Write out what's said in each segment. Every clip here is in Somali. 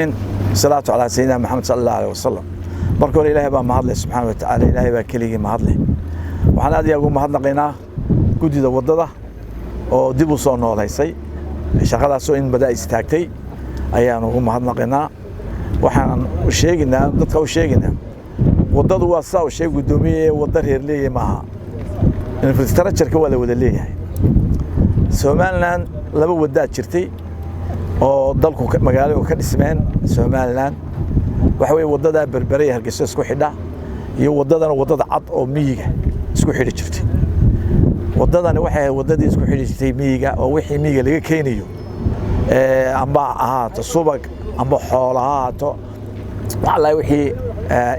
Salaatu calaa sayidina Maxamed sala allahu aleyh wasalam. Marka hore Ilaahay baa mahadleh subxaana wa tacaala, Ilaahay baa keligii mahadleh. Waxaan aad iyo ugu mahadnaqaynaa guddida waddada oo dib u soo noolaysay shaqadaasoo in badaa istaagtay ayaan ugu mahadnaqaynaa. Waxaan u sheegaynaa dadka, u sheegaynaa, waddadu waa sidaa uu sheegay guddoomiye, waddo reer leeyahay maaha, infrastructure-ka waa la wada leeyahay. Somaliland laba waddaa jirtay oo dalku magaaladu ka dhismeen. Somaliland waxa weye waddadaa Berbere iyo Hargeysa isku xidha iyo waddadana waddada cad oo miyiga isku xidhi jirtay. Waddadani waxay ahayd waddadii isku xidhi jirtay miyiga, oo wixii miyiga laga keenayo, amba ahaato subag amba xoola ha ahaato, wax alla wixii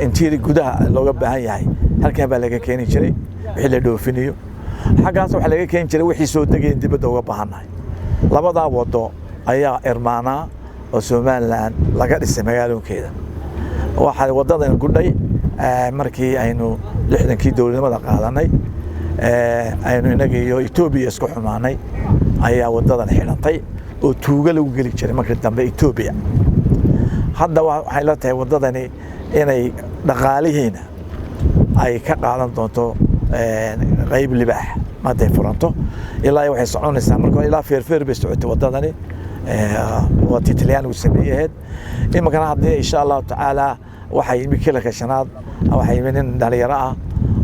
intiiri gudaha looga baahan yahay halkan baa laga keeni jiray. Wixii la dhoofinayo xaggaas waxaa laga keeni jiray, wixii soo degayn dibadda uga baahannahay. Labadaa waddo ayaa irmaanaa oo Somaliland laga dhisay magaalooyinkeeda. Waxaa waddadan gudhay markii aynu 60-kii dowladnimada qaadanay, aynu innaga iyo Etoobiya isku xumaanay, ayaa waddadan xidhantay oo tuugo lagu geli jiray markii dambe Etoobiya. Hadda waxay la tahay waddadani inay dhaqaalihiina ay ka qaadan doonto qayb libaax markay furanto. Ilaa waxay soconaysaa marka ilaa Feerfeer bay socotay waddadani, waa tii Talyaanigu sameeyaheed. Iminkana haddii insha Allahu tacaala waxaa yimi kililka shanaad, waxaa yimi nin dhalinyaro ah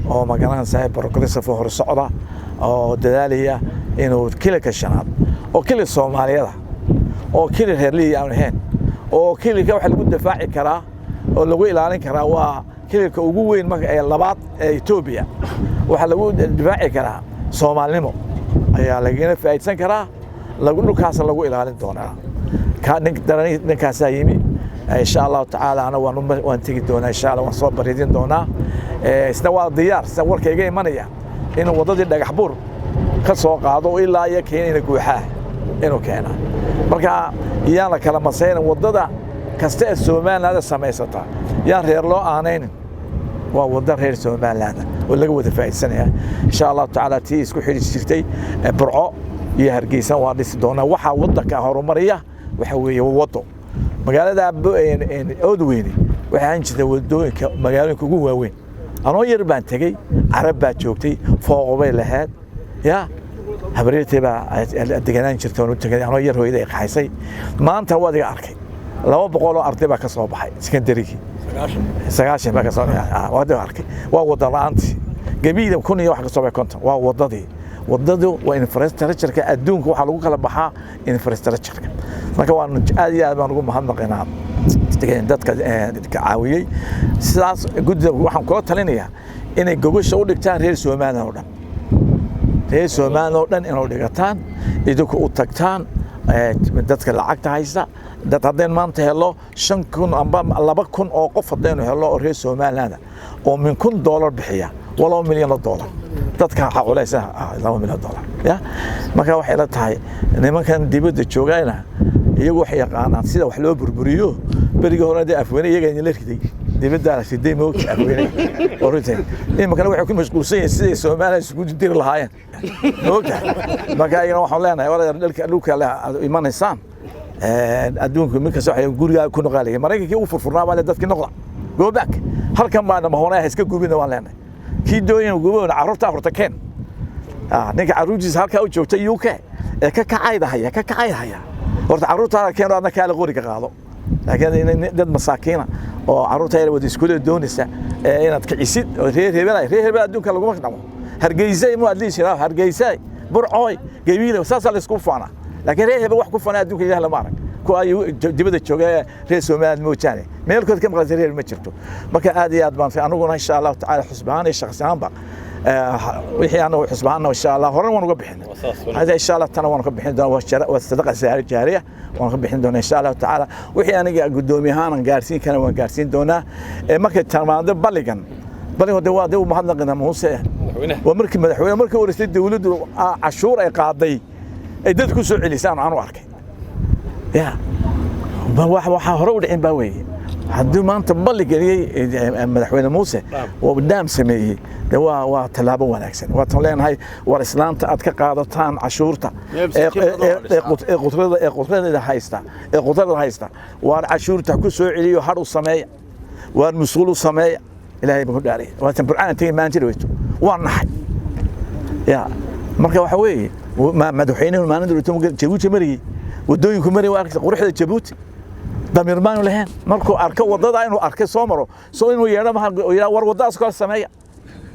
oo magaranaysa progressive, hor socda oo dadaalaya inuu kililka shanaad oo kilil Soomaaliyada oo kilil reerlihi aan ahayn, oo kililka waxa lagu difaaci karaa oo lagu ilaalin karaa, waa kililka ugu weyn marka ee labaad ee Etoobiya, waxaa lagu difaaci karaa Soomaalinimo ayaa lagana faa'iidsan karaa, lagu dhulkaas lagu ilaalin doonaa. Ninkaasaa yimi insha Allahu tacaala. Ana waan tegi doonaa insha Allah, waan soo baridin doonaa. Isna waa diyaar sida warka iga imanaya inuu waddadii Dhagax Buur ka soo qaado ilaa iyo keenayna Guuxaa inuu keena. Marka yaan la kala masaynin, waddada kasta ee Somaliland samaysata yaan reer loo aanaynin, waa waddo reer Somaliland oo laga wada faa'iidsanaya insha Allahu tacaala. Tii isku xidhi jirtay Burco iyo Hargeysa waa dhisi doonaa. Waxaa waddanka horumariya waxa weeye waddo. Magaalada Oodweyne waxay ahaan jirtay waddooyinka magaalooyinka ugu waaweyn. Anoo yar baan tegey, Carab baa joogtay, fooqo bay lahayd, ya habaryartay baa deganaan jirtay oon u tegay anoo yar, hooyada ay qaxaysay. Maanta waad iga arkay, 200 oo arday baa ka soo baxay sekondarigii, 90 baa ka soo waad arkay. Waa wada la'aantii gabiida kun iyo wax ka soo baxay 50. Waa wadadii. Wadadu waa infrastructure-ka adduunka, waxaa lagu kala baxaa infrastructure-ka. Marka waan aad iyo aad baan ugu mahadnaqaynaa dadka ka caawiyey sidaas. Guddida waxaan kula talinayaa inay gogosha u dhigtaan reer Somaliland oo dhan, reer Somaliland oo dhan inuu dhigataan, idinku u tagtaan dadka lacagta haysta. Dad haddaynu maanta helo 5000 amba 2000 oo qof haddaynu helo oo reer Somaliland oo min $1000 bixiya, waa 2 milyan oo dollar. Dadka waxaa culaysa 2 milyan dollar ya. Marka waxay la tahay nimankan dibadda joogayna iyagu waxay yaqaanaan sida wax loo burburiyo. Berigii hore dee Afweyne iyaga idinla riday, dibaddaa la riday moogta Afweyne oo runtii. Iminkana waxay ku mashquulsan yihiin siday Soomaaliya isugu diri lahaayeen moogtahay. Marka ayagana waxaan leenahay, walaal, dhulka aad imanaysaan adduunku mid kasta waxay gurigaa ku noqaalaya. Maraykankii u furfurnaa baa le dadkii noqda, go back, halkan baana mahonaa iska gubina. Waan leenahay kii dooyin gubona carruurta horta keen. Ninka carruurtiisa halkaa u joogta UK ee ka kacaydahaya, ka kacaydahaya, horta carruurtaada keen, adna kaala qoriga qaado. Laakiin dad masaakiina oo carruurta yar wada iskuulada doonaysa inaad kicisid oo reer hebel, reer hebel adduunka laguma dhamo. Hargeysa mu adliis yiraa, Hargeysa, Burcooy, Gabiile, saasaa la isku faanaa. Laakiin reer hebel wax ku faanaa adduunka Ilaah lama arag. Kuwa ay dibadda jooga ee reer Somaliland moojaane meelkood ka maqlaysa reer ma jirto. Marka aad iyo aad baan aniguna insha Allahu tacaala xusbahaan iyo shakhsi ahaanba wixii anagu xusbahaana insha Allah horena waan uga bixinay, hada insha Allah tana waan ka bixin doonaa. Waa sadaqa jaariya, waan ka bixin doonaa insha Allahu tacaala. Wixii aniga guddoomiye ahaan gaarsiin kana waan gaarsiin doonaa. Markay timaado balligan, balligan de waa de u mahadnaqina Muuse, waa markii madaxweyne markii horeysay dawladdu cashuur ay qaaday ay dad ku soo celisay aan u arkay ya waxaa hore u dhicin baa weeye. Haddii maanta balli geliyey madaxweyne Muuse oo dam sameeyey, de waa tallaabo wanaagsan. Waatan leenahay, war islaanta aad ka qaadataan cashuurta ee qudrada haysta, waar cashuurta ku soo celiyo, har u sameeya, waar musquul u sameeya. Ilaahay baan ku dhaariyay, waatan Burcaan tegey maanta dhaweyto, waan naxay ya. Marka waxa weeye, madaxweynuhu maalinta dhaweyto Jabuuti mariyey, wadooyinku mariyey, waa arkaysa quruxda Jabuuti. Damiir maanu lahayn markuu arko wadada inuu arkay soo maro, soo inuu yeedho maha, yidhaa war waddadaas kala sameeya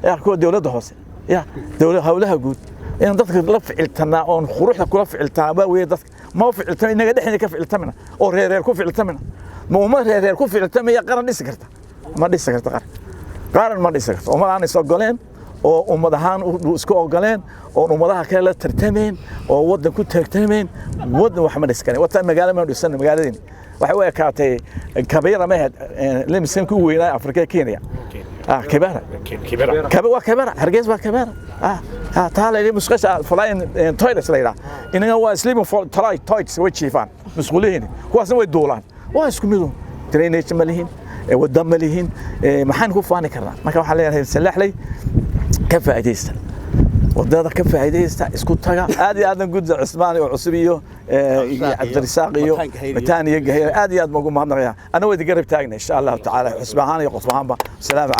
ya, kuwa dowladda hoose ya, dowlad howlaha guud, inaan dadka la ficiltanaa oon quruxda kula ficiltanaa waa weeye. Dadka ma ficiltama, inaga dhexdeena ka ficiltamina oo reereer ku ficiltamina. Ma ummad reereer ku ficiltamaya qaran dhisi karta? Ma dhisi karta qaran, qaran ma dhisi karto. Ummad aan is ogoleen oo ummad ahaan isku ogoleen oon ummadaha kale la tartameen oo waddan ku tartameen, waddan wax ma dhisi karin. Wata magaalo ma dhisan, magaaladeeni waxay u ekaatay Kabiira ma ahayd limisanka u weynaa Afrika, Kenya. Ah, Kibera. Kibera waa Kibera, Hargeysa waa Kibera. Ah, taa la yidhi musqusha flying toilets la yidhaha, inaga waa sleeping for toilets, way jiifaan musqulihiin, kuwaasna way duulaan, waa isku midu. Drainage ma lihin, wadda ma lihin, maxaan ku faani karnaa? Marka waxaan leenahay, Salaxley ka faa'iidaysta wadada, ka faa'iidaysta, isku taga. Aad iyo aadna gudda Cusmaan oo cusub iyo Cabdirisaaq iyo Mataan iyo Gahayr aad iyo aad baan ugu mahadnaqayaa. Anna waa idin garab taagna, insha Allahu tacaala, xusbi ahaan iyo qof ahaanba. Salaamu.